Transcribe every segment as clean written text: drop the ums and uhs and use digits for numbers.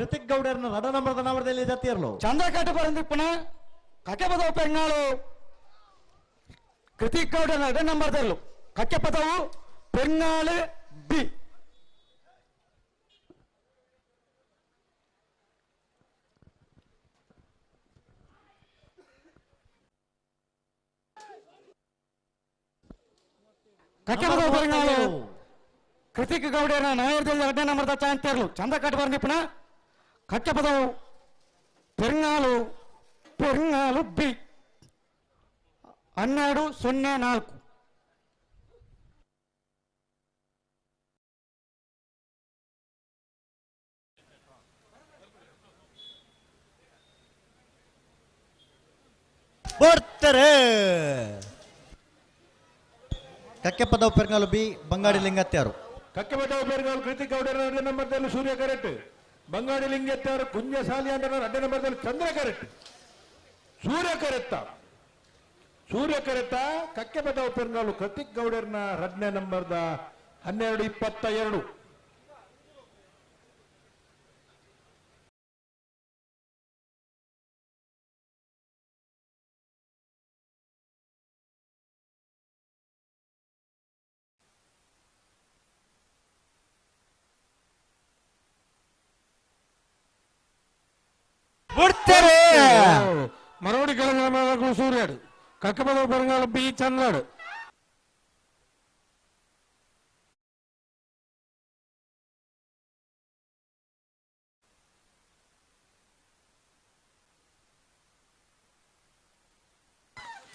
ಕೃತಿಕ್ ಗೌಡರ್ನ ರಡ ನಂಬರ್ದ ನಾವರದಲ್ಲಿ ಜತಿಯರ್ಲು. ಚಂದ್ರಕಟ್ಟ ಬರಂದಿಪ್ಪನ ಕಕ್ಕೆಪದವು ಪೆಂಗಾಳು ಕೃತಿಕ್ ಗೌಡನ ಎರಡನೇ ನಂಬರ್ದಲ್ಲೂ ಕಕ್ಕೆಪದವು ಪೆಂಗಾಳು ಬಿ. ಕಕ್ಕೆಪದವು ಪೆಂಗಾಳು ಕೃತಿಕ್ ಗೌಡನ ನಾಯರ್ದಲ್ಲಿ ಎರಡನೇ ನಂಬರ್ದ ಚಾಂತಿಯರ್ಲು. ಚಂದ್ರಕಟ್ಟ ಬರಂದಿಪ್ಪನ ಕಕ್ಕೆಪದವು ಪೆಂಗಾಳು ಪೆಂಗಾಳು ಬಿ 12.04. ಬರ್ತಾರೆ. ಕಕ್ಕೆಪದವು ಪೆರ್ಗಾಲು ಬಿ ಬಂಗಾಡಿ ಲಿಂಗತ್ಯಾರು. ಕಕ್ಕೆಬದವು ಪೆರ್ಗಾಲು ಕೃತಿಕ್ ಗೌಡರ ಎರಡನೇ ನಂಬರ್ದಲ್ಲಿ ಸೂರ್ಯ ಕರೆಕ್ಟ್, ಬಂಗಾಡಿ ಲಿಂಗತ್ಯಾರು ಕುಂಜ ಸಾಲಿ ಅಂತ ಎರಡನೇ ನಂಬರ್ದಲ್ಲಿ ಚಂದ್ರ ಕರೆಕ್ಟ್. ಸೂರ್ಯ ಕರೆತ್ತ, ಸೂರ್ಯ ಕರೆತ್ತ. ಕಕ್ಕೆಬದವು ಪೆರ್ಗಾಲು ಕೃತಿಕ್ ಗೌಡರ್ನ ಎರಡನೇ ನಂಬರ್ದ 12.22. ಬಿಡ್ತಾರೆ. ಮರವಡಿ ಕೆಳಗೆ ಸೂರ್ಯಾಡು, ಕಕ್ಕಬದವು ಪೆರಂಗಾಲು ಬಿ ಚಂದ್ರಾಡು.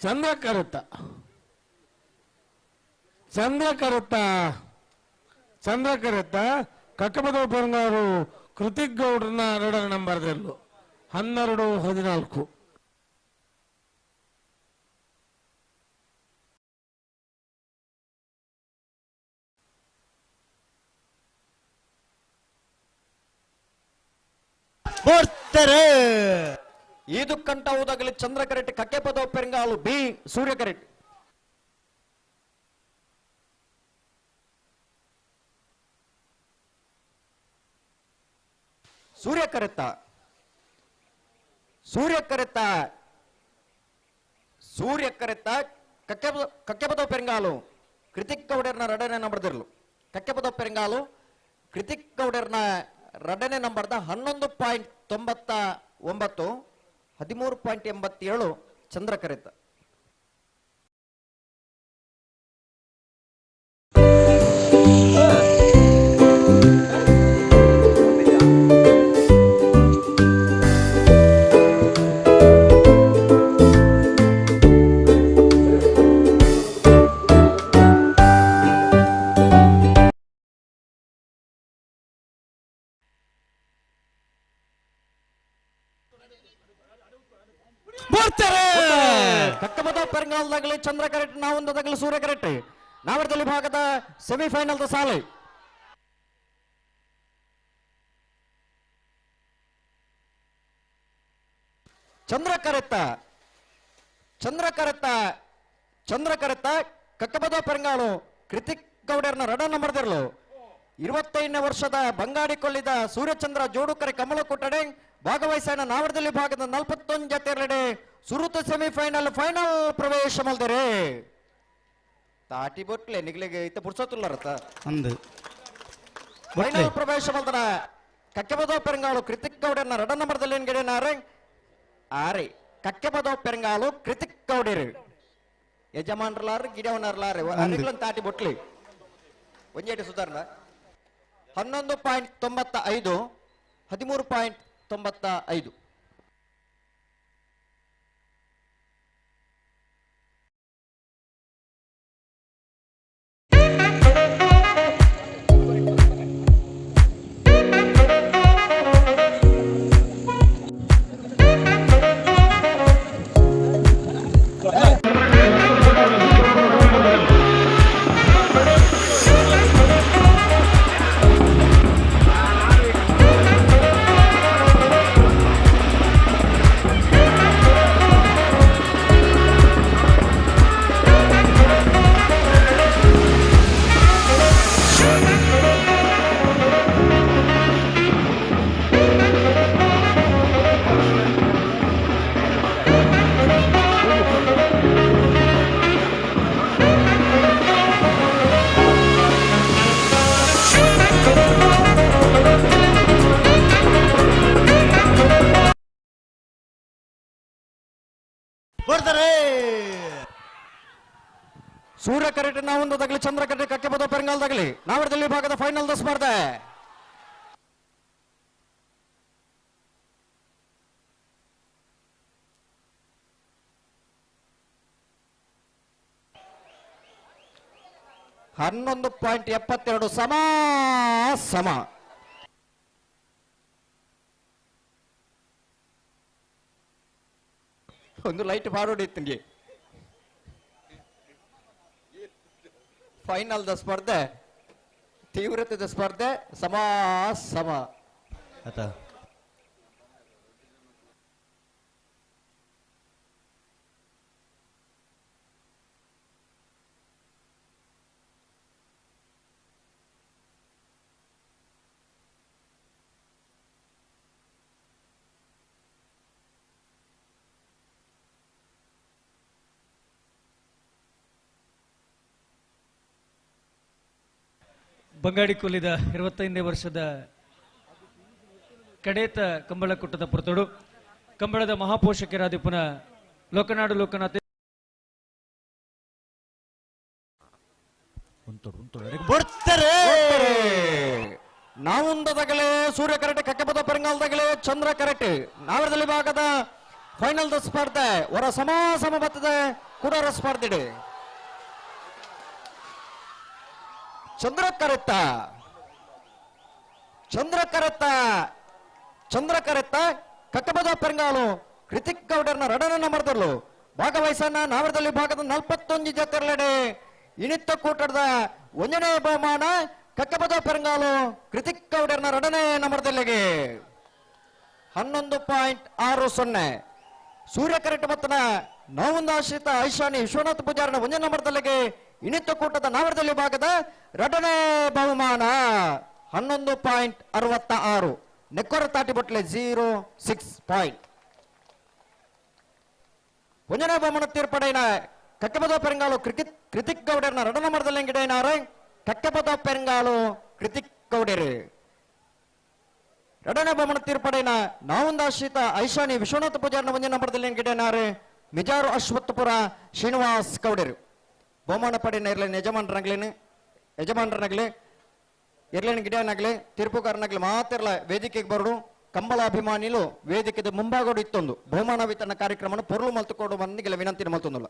ಚಂದ್ರ ಕರುತ್ತ, ಚಂದ್ರ ಕರುತ್ತ, ಚಂದ್ರ ಕರೆತ್ತ. ಕಕ್ಕಬದವು ಪೆರಂಗಾರು ಕೃತಿಕ್ ಗೌಡ್ರನ್ನ ಎರಡನೇ ನಂಬರ್ದಲ್ಲೂ 12.14. ಬರ್ತಾರೆ. ಈದುಕ್ಕಂಟ ಉದಗಲಿ ಚಂದ್ರ ಕರೆಟ್, ಕಕ್ಕೆಪದವು ಪೆರಂಗಾಲು ಬಿ ಸೂರ್ಯ ಕರೆಟ್. ಸೂರ್ಯ ಕರೆತ್ತ, ಸೂರ್ಯ ಕರೆತ್ತ, ಸೂರ್ಯ ಕರೆತ್ತ. ಕಕ್ಕೆ ಕಕ್ಕೆಪದವು ಪೆರಂಗಾಲು ಕೃತಿಕ್ ಗೌಡರ್ನ ಎರಡನೇ ನಂಬರ್ದಿರಲು. ಕಕ್ಕೆಪದವು ಪೆರಂಗಾಲು ಕೃತಿಕ್ ಗೌಡರ್ನ ಎರಡನೇ ನಂಬರ್ದ 11.99, 13.87 ಚಂದ್ರ ಕರೆತ್ತ. ಬರ್ತಾರೆ. ಕಕ್ಕಬದ ಪೆರಂಗಾಲದಾಗಲಿ ಚಂದ್ರ ಕರೆಕ್ಟ್, ನಾವೊಂದದಾಗಲಿ ಸೂರ್ಯ ಕರೆಕ್ಟ್. ನಾವರದಲ್ಲಿ ಭಾಗದ ಸೆಮಿಫೈನಲ್ ಸಾಲೆ. ಚಂದ್ರ ಕರೆತ್ತ, ಚಂದ್ರ ಕರೆತ್ತ, ಚಂದ್ರ ಕರೆತ್ತ. ಕಕ್ಕಬದ ಪೆರಂಗಾಲು ಕೃತಿಕ್ ಗೌಡರ್ನ ರಡ ನಂಬರ್ದಿರಲು. 25ನೇ ವರ್ಷದ ಬಂಗಾಡಿ ಕೊಳ್ಳಿದ ಸೂರ್ಯಚಂದ್ರ ಜೋಡುಕರೆ ಕಮಲ ಕೊಟ್ಟಡೆ ಭಾಗವಹಿಸೋಣ. ನಾವರದಲ್ಲಿ ಭಾಗದ 41 ಜತೆಯೆರಡೆ ಸುರುತ ಸೆಮಿಫೈನಲ್ ಫೈನಲ್ ಪ್ರವೇಶ ಮಲ್ದರೆ. ತಾಟಿ ಬೊಟ್ಲೆ ನಿಗ್ಲಿಗೆ ಇತ್ತ ಪುರ್ಸೊತ್ತುಲ್ಲರತ್ತ. ಅಂದು. ಫೈನಲ್ ಪ್ರವೇಶ ಮಲ್ದರ ಕಕ್ಕೆಬದೋ ಪೆರಂಗಾಳು ಕೃತಿಕ್ ಗೌಡರ್ನ ರಡ ನಂಬರ್ದಲ್ಲಿ ಏನ್ಗಡೆ ಆರೆ. ಕಕ್ಕೆಬದೋ ಪೆರಂಗಾಲು ಕೃತಿಕ್ ಗೌಡರು ಯಜಮಾನ್ರಲಾರು ಗಿಡವನರ್ಲಾರು ಅರೆಗ್ಲನ್ ತಾಟಿ ಬೊಟ್ಲಿ ಒಂಜೇಟು ಸುಧಾರಣ. 11.95, 13.95. ಬರ್ತಾರೆ. ಸೂರ್ಯ ಕರೆಟ್ ನಾವೊಂದು ತಗಲಿ, ಚಂದ್ರ ಕರೆಟ್ ಕಕ್ಕೆಪದ ಪೆರಂಗಾಲ್ ತಗಲಿ. ನಾವರದಲ್ಲಿ ಭಾಗದ ಫೈನಲ್ the ಸ್ಪರ್ಧೆ. 11.72 ಸಮ ಸಮ. ಒಂದು ಲೈಟ್ ಫಾರ್ವರ್ಡ್ ಇತ್ತು. ಫೈನಲ್ the ಸ್ಪರ್ಧೆ, ತೀವ್ರತೆದ ಸ್ಪರ್ಧೆ, ಸಮ ಸಮ. ಆತ ಬಂಗಾಡಿ ಕೊಲ್ಲಿದ 25ನೇ ವರ್ಷದ ಕಡೇತ ಕಂಬಳಕೂಟದ ಪುರತೋಡು ಕಂಬಳದ ಮಹಾಪೋಷಕರಾದ ಪುನಃ ಲೋಕನಾಡು ಲೋಕನಾಥ ಬರ್ತಾರೆ. ನಾವುಂದದಾಗಲೇ ಸೂರ್ಯ ಕರೆಟ್, ಕಕ್ಕೆಪದ ಪೆರಂಗಾಲದಾಗಲೇ ಚಂದ್ರ ಕರೆಟ್. ನಾವರದಲ್ಲಿ ಭಾಗದ ಫೈನಲ್ the ಸ್ಪರ್ಧೆ ಹೊರ ಸಮ ಸಮ ಬರ್ತದೆ ಕುಡರ ಸ್ಪರ್ಧೆ. ಚಂದ್ರ ಕರೆತ್ತ, ಚಂದ್ರ ಕರೆತ್ತ, ಚಂದ್ರ ಕರೆತ್ತ ಕಕ್ಕಬದ ಪೆರಂಗಾಲು ಕೃತಿಕ್ ಗೌಡರ್ನ ರಡನ ಮರದಲ್ಲೂ ಭಾಗವಹಿಸನ್ನ ನಾವರದಲ್ಲಿ ಭಾಗದ 41 ಜಾತಿರಲೆಡೆ ಇಣಿತ್ತ ಕೂಟದ ಒಂದನೇ ಬಹುಮಾನ ಕಕ್ಕಬದ ಪೆರಂಗಾಲು ಕೃತಿಕ್ ಗೌಡರ್ನ ರಡನೆ ನಮರದಲ್ಲಿಗೆ 11.60. ಸೂರ್ಯ ಕರೆಟ್ ಮತ್ತನ ನಾವೊಂದು ಆಶ್ರಿತ ಐಶಾನಿ ವಿಶ್ವನಾಥ ಪೂಜಾರನ ಒಂದನೇ ನಂಬರ್ದಲ್ಲಿಗೆ ಇಣಿತ್ತ ಕೂಟದ ನಾವರದಲ್ಲಿ ಭಾಗದ ಎರಡನೇ ಬಹುಮಾನ 11.66. ನೆಕ್ಕೊರ ತಾಟಿ ಬೊಟ್ಲೆ 06 ಪಾಯಿಂಟ್. ಒಂದನೇ ಬಹುಮಾನ ತೀರ್ಪಡೆಯ ಕಕ್ಕಬದ ಪೆರಂಗಾಲು ಕೃತಿಕ್ ಗೌಡರ್ನ ಎರಡನೇ ನಂಬರ್ದಲ್ಲಿ ಗಿಡೈನಾರೆ ಕಕ್ಕಬದ ಪೆರಂಗಾಲು ಕೃತಿಕ್ ಗೌಡರು. ಎರಡನೇ ಬಹುಮಾನ ತೀರ್ಪಡೆಯ ನಾವೊಂದಾಶ್ರಿತ ಐಶಾನಿ ವಿಶ್ವನಾಥ ಪೂಜಾರನ ಒಂದನೇ ನಂಬರ್ದಲ್ಲಿ ಗಿಡೈನಾರೆ ಮಿಜಾರು ಅಶ್ವತ್ಥಪುರ ಶ್ರೀನಿವಾಸ್ ಗೌಡರು. ಬಹುಮಾನ ಪಡೆಯ ಇರ್ಲೇನು ಯಜಮಾನರಾಗ್ಲೇನು ಯಜಮಾನರನಾಗ್ಲಿ ಇರ್ಲೇನು ಗಿಡನಾಗ್ಲಿ ತೀರ್ಪುಗಾರನಾಗ್ಲಿ ಮಾತಿರ್ಲ ವೇದಿಕೆಗೆ ಬರಡು. ಕಂಬಳ ಅಭಿಮಾನಿಲು ವೇದಿಕೆದ ಮುಂಭಾಗೋಡು ಇತ್ತೊಂದು ಬಹುಮಾನ ವಿತರಣಾ ಕಾರ್ಯಕ್ರಮವನ್ನು ಪೊರುಳು ಮಲ್ತುಕೊಡು ಬಂದಿಗೆಲ್ಲ ವಿನಂತಿ ಮಲ್ತೊಂದುಲ್ಲ.